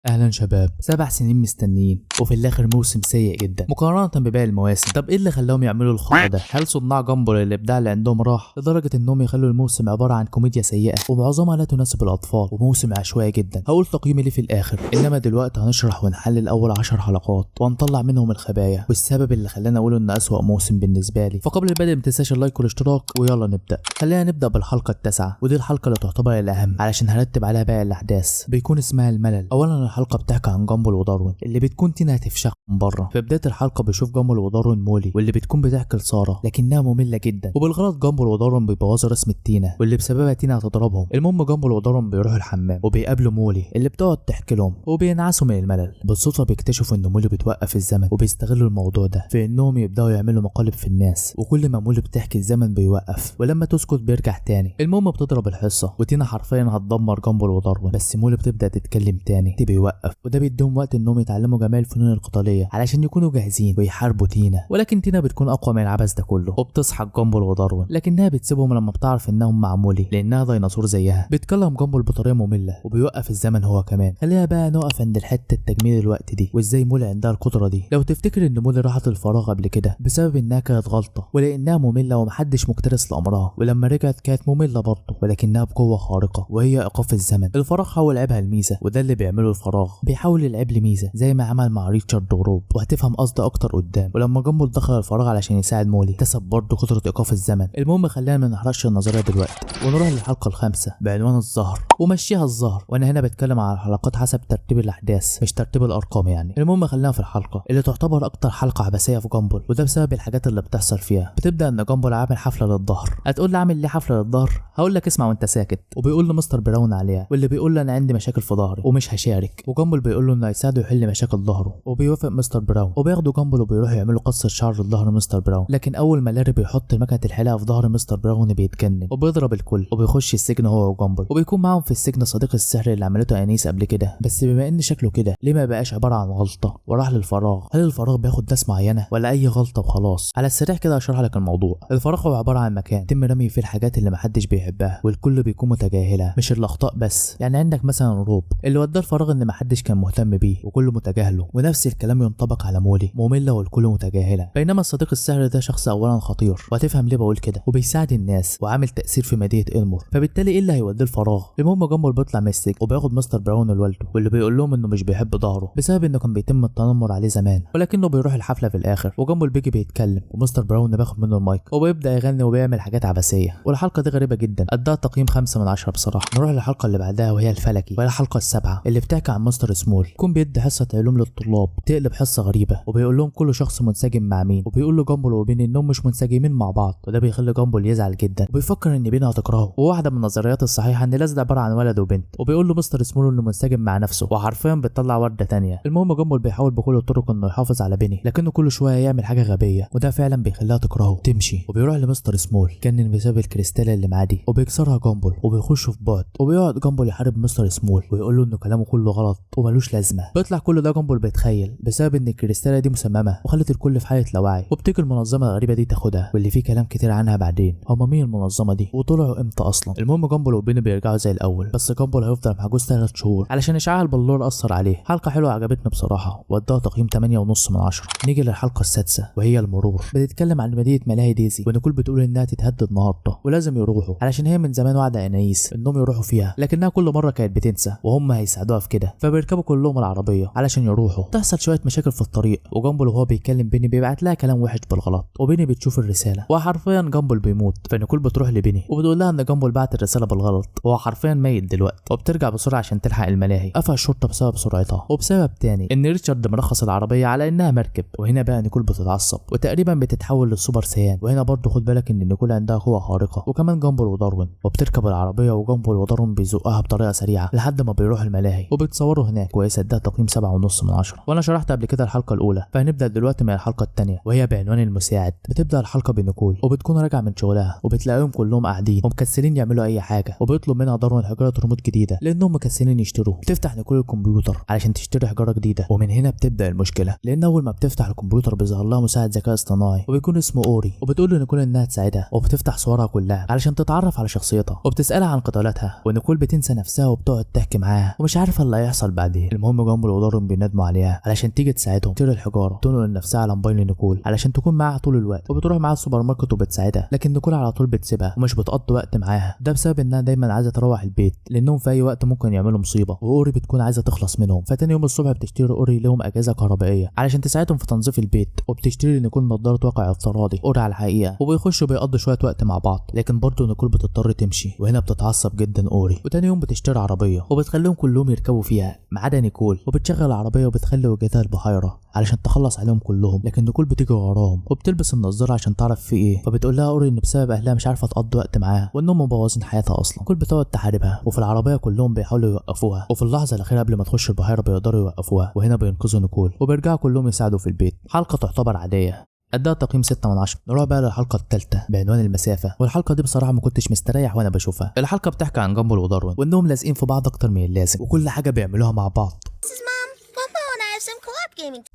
اهلا شباب، 7 سنين مستنيين وفي الاخر موسم سيء جدا مقارنة بباقي المواسم. طب ايه اللي خلاهم يعملوا الخطأ ده؟ هل صناع جامبل الابداع اللي عندهم راح لدرجة انهم يخلوا الموسم عبارة عن كوميديا سيئه ومعظمها لا تناسب الاطفال وموسم عشوائي جدا؟ هقول تقييمي ليه في الاخر، انما دلوقتي هنشرح ونحلل اول 10 حلقات وهنطلع منهم الخبايا والسبب اللي خلانا اقول ان اسوأ موسم بالنسبة لي. فقبل البدء ما تنساش ال like والاشتراك ويلا نبدا. خلينا نبدا بالحلقة التاسعة، ودي الحلقة اللي تعتبر الاهم علشان هرتب عليها باقي الاحداث. بيكون اسمها الملل. اولا الحلقة بتحكي عن جامبل وداروين اللي بتكون تينا هتفشخ من بره. في بداية الحلقة بيشوف جامبل وداروين مولي واللي بتكون بتحكي لساره لكنها مملة جدا، وبالغلط جامبل وداروين بيبوظوا رسمه تينا واللي بسببها تينا هتضربهم. المهم جامبل وداروين بيروحوا الحمام وبيقابلوا مولي اللي بتقعد تحكي لهم وبينعسوا من الملل. بالصدفة بيكتشفوا ان مولي بتوقف الزمن وبيستغلوا الموضوع ده في انهم يبداوا يعملوا مقالب في الناس، وكل ما مولي بتحكي الزمن بيوقف ولما تسكت بيرجع تاني. المهم بتضرب الحصة وتينا حرفيا هتدمر جامبل وداروين، بس مولي بتبدا تتكلم تاني بيوقف، وده بيديهم وقت انهم يتعلموا جميع الفنون القتالية علشان يكونوا جاهزين ويحاربوا تينا. ولكن تينا بتكون اقوى من العبث ده كله وبتصحى جامبل وداروين، لكنها بتسيبهم لما بتعرف انهم مع مولي لانها ديناصور زيها. بيتكلم جامبل بطريقة مملة وبيوقف الزمن هو كمان. خلينا بقى نقف عند الحتة التجميل الوقت دي وازاي مولي عندها القدرة دي. لو تفتكر ان مولي راحت الفراغ قبل كده بسبب انها كانت غلطه ولانها مملة ومحدش مكترث لامرها، ولما رجعت كانت مملة برضه ولكنها بقوة خارقة وهي ايقاف الزمن. الفراغ حاول يلعبها الميزة، وده اللي بيعمله الفراغ، بيحاول يلعب لي ميزة زي ما عمل مع ريتشارد وروب، وهتفهم قصده اكتر قدام. ولما جامبل دخل الفراغ علشان يساعد مولي اكتسب برضه قدره ايقاف الزمن. المهم خلينا ما نحرقش النظرية دلوقتي ونروح للحلقة الخامسة بعنوان الزهر. ومشيها الزهر، وانا هنا بتكلم على الحلقات حسب ترتيب الاحداث مش ترتيب الارقام يعني. المهم خلينا في الحلقة اللي تعتبر اكتر حلقة عبثية في جامبل، وده بسبب الحاجات اللي بتحصل فيها. بتبدا ان جامبل عامل حفلة للظهر. هتقول لي عامل ليه حفلة للظهر؟ هقول لك اسمع وانت ساكت. وبيقول لمستر براون عليها، واللي بيقول له انا عندي مشاكل في ظهري ومش هشارك، وجامبل بيقول له انه هيساعده يحل مشاكل ظهره، وبيوافق مستر براون. وبياخدوا جامبل وبيروحوا يعملوا قصة شعر لظهر مستر براون، لكن اول ما لاري بيحط مكنه الحلاقة في ظهر مستر براون بيتجنن وبيضرب الكل وبيخش السجن هو وجامبل. وبيكون معاهم في السجن صديق السحر اللي عملته انيس قبل كده، بس بما ان شكله كده ليه ما بقاش عبارة عن غلطه وراح للفراغ؟ هل الفراغ بياخد ناس معينة ولا اي غلطه وخلاص؟ على السريع كده اشرح لك الموضوع. الفراغ هو عبارة عن مكان يتم رمي فيه الحاجات اللي محدش بيحبها والكل بيكون متجاهلها، مش الاخطاء بس. يعني عندك مثلا روب اللي وداه الفراغ ان محدش كان مهتم بيه وكله متجاهله، ونفس الكلام ينطبق على مولي، مملة والكل متجاهلها. بينما الصديق السحر ده شخص اولا خطير، وهتفهم ليه بقول كده، وبيساعد الناس وعامل تاثير في مدينة إلمور، فبالتالي ايه اللي هيوديه الفراغ؟ المهم جامبل بيطلع من السجن وبياخد مستر براون لوالده، واللي بيقول لهم انه مش بيحب ظهره بسبب انه كان بيتم التنمر عليه زمان، ولكنه بيروح الحفلة في الاخر وجامبل بيجي بيتكلم ومستر براون بياخد منه المايك وبيبدا يغني وبيعمل حاجات عبثية. والحلقة دي غريبة جدا، اداها تقييم 5 من 10 بصراحة. نروح للحلقة اللي بعدها وهي الفلكي، وهي الحلقة السابعة اللي بتحكي عن مستر سمول. يكون بيدي حصة علوم للطلاب تقلب حصة غريبة، وبيقول لهم كل شخص منسجم مع مين، وبيقول له جامبل وبين انهم مش منسجمين مع بعض، وده بيخلي جامبل يزعل جدا وبيفكر ان بينا هتكرهه. وواحدة من النظريات الصحيحة ان لاز عبارة عن ولد وبنت، وبيقول له مستر سمول انه منسجم مع نفسه وحرفيا بتطلع ورده تانية. المهم جامبل بيحاول بكل الطرق انه يحافظ على بيني، لكنه كل شوية يعمل حاجة غبية وده فعلا بيخليها تكرهه تمشي. وبيروح لمستر سمول جنن بسبب الكريستاله اللي معاه دي، وبيكسرها جامبل وبيخشوا في بعض، وبيقعد جامبل يحارب مستر سمول ويقول له انه كلامه كله غلط وملوش لازمه. بيطلع كل ده جامبل بيتخيل بسبب ان الكريستاله دي مسممه وخلت الكل في حاله لاوعي، وبتيجي المنظمة الغريبة دي تاخدها واللي فيه كلام كتير عنها بعدين، هما مين المنظمة دي وطلعوا امتى اصلا. المهم جامبل وبيني بيرجعوا زي الاول، بس جامبل هيفضل محجوز 3 شهور علشان اشعاع البلور اثر عليه. حلقة حلوة عجبتني بصراحة واداها تقييم 8.5 من 10. نيجي للحلقة السادسة وهي المرور. بتتكلم عن مدينة ملاهي ديزي، ونيكول بتقول انها تتهدد النهارده ولازم يروحوا علشان هي من زمان وعده انايس انهم يروحوا فيها، لكنها كل مرة كانت بتنسى وهم هيساعدوها في كده. فبيركبوا كلهم العربية علشان يروحوا. تحصل شوية مشاكل في الطريق، وجامبل وهو بيكلم بيني بيبعت لها كلام وحش بالغلط، وبيني بتشوف الرسالة وحرفيا جامبل بيموت. فنيكول بتروح لبيني وبتقول لها ان جامبل بعت الرسالة بالغلط وهو حرفيا ميت دلوقتي، وبترجع بسرعة عشان تلحق الملاهي. قفل الشرطة بسبب سرعتها، وبسبب تاني ان ريتشارد مرخص العربية على انها مركب. وهنا بقى نيكول بتتعصب وتقريبا بتتحول للسوبر سيان. وهنا برضه خد بالك ان نيكول عندها قوة خارقة وكمان جامبل وداروين، وبتركب العربية وجامبل وداروين بيزقها بطريقة سريعة لحد ما بيروح الملاهي وبيتصوروا هناك. كويسة، اداها تقييم 7.5 من 10. وانا شرحت قبل كده الحلقة الاولى، فهنبدا دلوقتي من الحلقة الثانية وهي بعنوان المساعد. بتبدا الحلقة بنيكول وبتكون راجعه من شغلها، وبتلاقيهم كلهم قاعدين ومكسلين يعملوا اي حاجة، وبيطلب منها داروين حجارة ريموت جديدة لانهم مكسلين يشتروا. بتفتح نيكول الكمبيوتر علشان تشتري حجارة جديدة، ومن هنا بتبدا المشكلة، لان اول ما بتفتح الكمبيوتر بيظهر لها مساعد ذكاء اصطناعي وبيكون اسمه اوري، وبتقول لنيكول انها تساعدها، وبتفتح صورها كلها علشان تتعرف على شخصيتها، وبتسالها عن قتالاتها، ونيكول بتنسى نفسها وبتقعد تحكي معاها ومش عارفه اللي هيحصل. هيحصل بعدين. المهم جامبل وداروين بيندموا عليها علشان تيجي تساعدهم تشيل الحجارة، تنقل نفسها على موبايل نيكول علشان تكون معاها طول الوقت، وبتروح معاها السوبر ماركت وبتساعدها، لكن نيكول على طول بتسيبها ومش بتقضي وقت معاها، ده بسبب انها دايما عايزه تروح البيت لانهم في اي وقت ممكن يعملوا مصيبة، واوري بتكون عايزه تخلص منهم. فتاني يوم الصبح بتشتري اوري لهم اجهزة كهربائية علشان تساعدهم في تنظيف البيت، وبتشتري نيكول نظاره واقع افتراضي اوري على الحقيقة، وبيخشوا بيقضوا شوية وقت مع بعض، لكن برضه نيكول بتضطر تمشي، وهنا بتتعصب جدا اوري. وتاني يوم بتشتري عربية وبتخليهم كلهم يركبوا فيها ما عدا نيكول، وبتشغل العربية وبتخلي وجهتها البحيرة علشان تخلص عليهم كلهم، لكن نيكول بتيجي وراهم وبتلبس النظارة عشان تعرف في ايه، فبتقول لها اوري ان بسبب اهلها مش عارفه تقضي وقت معاها وانهم مبوظين حياتها اصلا. نيكول بتقعد تحاربها، وفي العربية كلهم بيحاولوا يوقفوها، وفي اللحظة الاخيرة قبل ما تخش البحيرة بيقدروا يوقفوها، وهنا بينقذوا نيكول وبيرجعوا كلهم يساعدوا في البيت. حلقة تعتبر عادية، اداها تقييم 6 من 10. نروح بقى للحلقة الثالثة بعنوان المسافة، والحلقة دي بصراحة ما كنتش مستريح وانا بشوفها. الحلقة بتحكي عن جامبل وداروين وانهم لازقين في بعض اكتر من اللازم، وكل حاجة بيعملوها مع بعض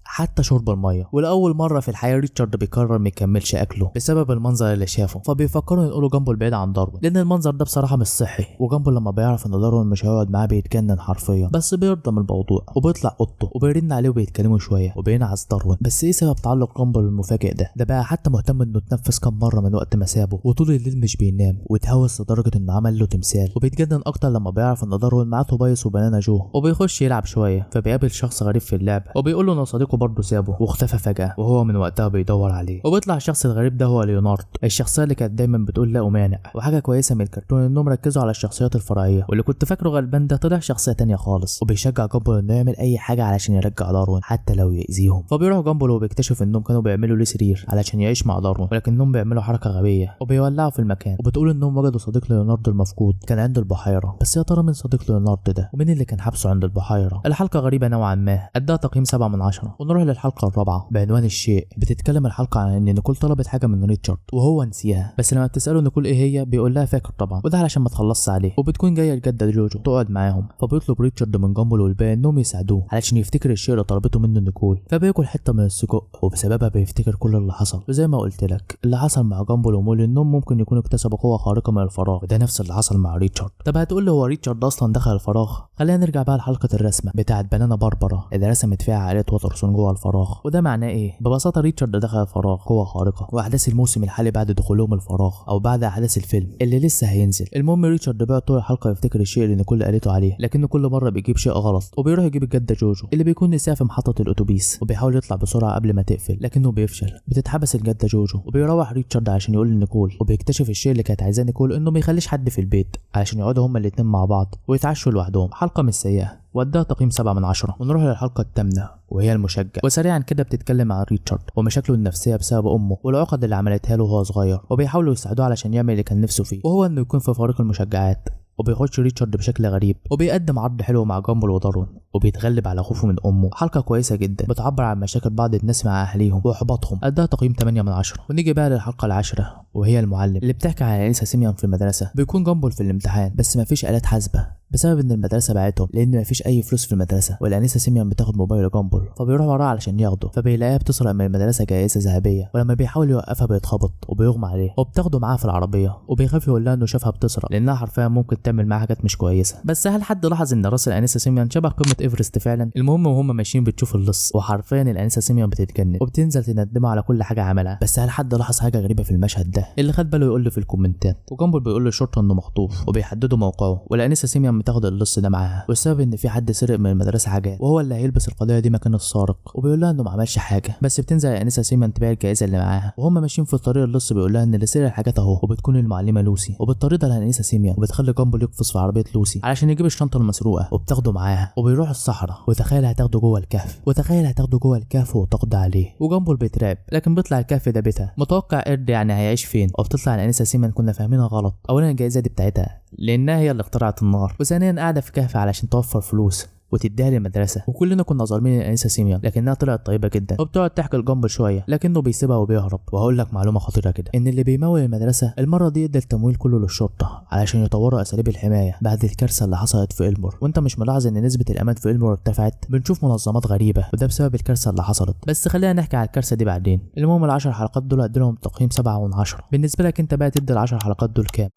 حتى شرب المية. ولاول مرة في الحياة ريتشارد بيقرر ما يكملش اكله بسبب المنظر اللي شافه، فبيفكروا ينقلوا جامبل بعيد عن داروين لان المنظر ده بصراحة مش صحي. وجامبل لما بيعرف ان داروين مش هيقعد معاه بيتجنن حرفيا، بس بيرضى من الموضوع وبيطلع اوضته وبيرن عليه وبيتكلموا شوية وبينعس داروين. بس ايه سبب تعلق جامبل المفاجئ ده؟ ده بقى حتى مهتم انه اتنفس كام مرة من وقت ما سابه، وطول الليل مش بينام، واتهوس لدرجة انه عمل له تمثال. وبيتجنن اكتر لما بيعرف ان داروين معاه توبايس وبنانا جو، وبيخش يلعب شوية فبيقابل شخص غريب في اللعبة وبيقول له ان صديقه برضه سابه واختفى فجأة وهو من وقتها بيدور عليه. وبيطلع الشخص الغريب ده هو ليونارد، الشخصية اللي كانت دايما بتقول لا أمانع. وحاجة كويسة من الكرتون انهم ركزوا على الشخصيات الفرعية، واللي كنت فاكره غلبان ده طلع شخصية تانية خالص، وبيشجع جامبل انه يعمل اي حاجة علشان يرجع داروين حتى لو يأذيهم. فبيروح جامبل وبيكتشف انهم كانوا بيعملوا ليه سرير علشان يعيش مع داروين، ولكنهم بيعملوا حركة غبية وبيولعوا في المكان، وبتقول انهم وجدوا صديق ليوناردو المفقود كان عند البحيرة. بس يا ترى مين صديق ليوناردو ده ومين اللي كان حبسه عند البحيرة؟ الحلقة غريبة نوعا ما، اداها تقييم 7 من 10. ونروح للحلقة الرابعة بعنوان الشيء. بتتكلم الحلقة عن ان نيكول طلبت حاجة من ريتشارد وهو نسيها، بس لما بتساله نيكول ايه هي بيقول لها فاكر طبعا، وده علشان ما تخلصش عليه. وبتكون جاية الجدة جوجو تقعد معاهم، فبيطلب ريتشارد من جامبل والباقي انهم يساعدوه علشان يفتكر الشيء اللي طلبته منه نيكول، فبياكل حتة من السجق وبسببها بيفتكر كل اللي حصل. وزي ما قلت لك اللي حصل مع جامبل ومولي انهم ممكن يكونوا اكتسبوا قوة خارقة من الفراغ، وده نفس اللي حصل مع ريتشارد. طب هتقول لي هو ريتشارد اصلا دخل الفراغ؟ خلينا نرجع بقى لحلقة الرسمة بتاعه بنانا باربرا اللي رسمت فيها عائلة واترسون جوه الفراغ، وده معناه ايه؟ ببساطة ريتشارد دخل الفراغ قوة خارقة، واحداث الموسم الحالي بعد دخولهم الفراغ او بعد احداث الفيلم اللي لسه هينزل. المهم ريتشارد بقى طول الحلقة يفتكر الشيء اللي نيكول قالته عليه، لكنه كل مرة بيجيب شيء غلط، وبيروح يجيب الجدة جوجو اللي بيكون نساها في محطة الاتوبيس، وبيحاول يطلع بسرعة قبل ما تقفل لكنه بيفشل. بتتحبس الجدة جوجو وبيروح ريتشارد عشان يقول لنيكول، وبيكتشف الشيء اللي كانت عايزاه نيكول انه ما يخليش حد في البيت علشان يقعدوا هما الاتنين مع بعض ويتعشوا لوحدهم. حلقة مش سيئه واداها تقييم 7 من 10. ونروح للحلقة الثامنة وهي المشجع. وسريعا كده بتتكلم عن ريتشارد ومشاكله النفسية بسبب امه والعقد اللي عملتها له وهو صغير، وبيحاولوا يساعدوه علشان يعمل اللي كان نفسه فيه، وهو انه يكون في فريق المشجعات. وبيخش ريتشارد بشكل غريب وبيقدم عرض حلو مع جامبل وداروين وبيتغلب على خوفه من امه. حلقة كويسة جدا بتعبر عن مشاكل بعض الناس مع اهاليهم واحباطهم، اداها تقييم 8 من 10. ونيجي بقى للحلقة العاشرة وهي المعلم اللي بتحكي عن انسه سيميان في المدرسة. بيكون جامبل في الامتحان بس مفيش الات حاسبه بسبب ان المدرسة بعتهم لان مفيش اي فلوس في المدرسة، والانسه سيميان بتاخد موبايل جامبل فبيروح وراها علشان ياخده، فبيلاقيها بتسرق من المدرسة جائزة ذهبية، ولما بيحاول يوقفها بيتخبط وبيغمى عليه وبتاخده معاها في العربية، وبيخاف يقول لها انه شافها بتسرق لانها حرفيا ممكن تعمل معاها حاجات مش كويسة. بس هل حد لاحظ ان راس الانسة سيميان شبه قمة ايفرست فعلا؟ المهم وهم ماشيين بتشوف اللص، وحرفيا الانسة سيميان بتتجنن وبتنزل تندمه على كل حاجة عملها. بس هل حد لاحظ حاجة غريبة في المشهد ده؟ اللي خد باله يقول له في الكومنتات. وجامبل بيقول للشرطة انه مخطوف وبيحددوا موقعه، والانسه سيميان بتاخد اللص ده معاها، والسبب ان في حد سرق من المدرسة حاجات وهو اللي هيلبس القضية دي مكان السارق، وبيقول لها انه ما عملش حاجة. بس بتنزل الانسة سيميان تبيع الجائزة اللي معاها، وهم ماشيين في الطريق اللص بيقول لها ان اللي سرق الحاجات اهو، وبتكون المعلمة لوسي، وبتطاردها الانسة سيميان وبتخلي جامبل يقفز في عربية لوسي علشان يجيب الشنطة المسروقه وبتاخده معاها، وبيروح الصحراء وتخيل هتاخده جوه الكهف، وتخيل هتاخده جوه الكهف وتقضي عليه. وجامبل بيترعب لكن بيطلع الكهف ده بيتها، متوقع قرد يعني هيعيش فين. وبتطلع الانسة سيميان كنا فاهمينها غلط، اولا الجائزة دي بتاعتها لانها هي اللي اخترعت النار، وثانيا قاعدة في كهف علشان توفر فلوس وتديها للمدرسة، وكلنا كنا ظالمين الانسة سيميان لكنها طلعت طيبة جدا. وبتقعد تحكي لجامبل شوية لكنه بيسيبها وبيهرب. وهقول لك معلومة خطيرة كده، ان اللي بيمول المدرسة المرة دي ادى التمويل كله للشرطة علشان يطوروا اساليب الحماية بعد الكارثة اللي حصلت في إلمور. وانت مش ملاحظ ان نسبه الامان في إلمور ارتفعت؟ بنشوف منظمات غريبة وده بسبب الكارثة اللي حصلت، بس خلينا نحكي على الكارثة دي بعدين. المهم ال10 حلقات دول اديلهم تقييم 7 من 10. بالنسبة لك انت بقى تدي ال10 حلقات دول كام؟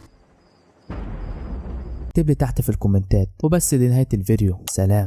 اكتب لي تحت في الكومنتات. وبس دي نهاية الفيديو، سلام.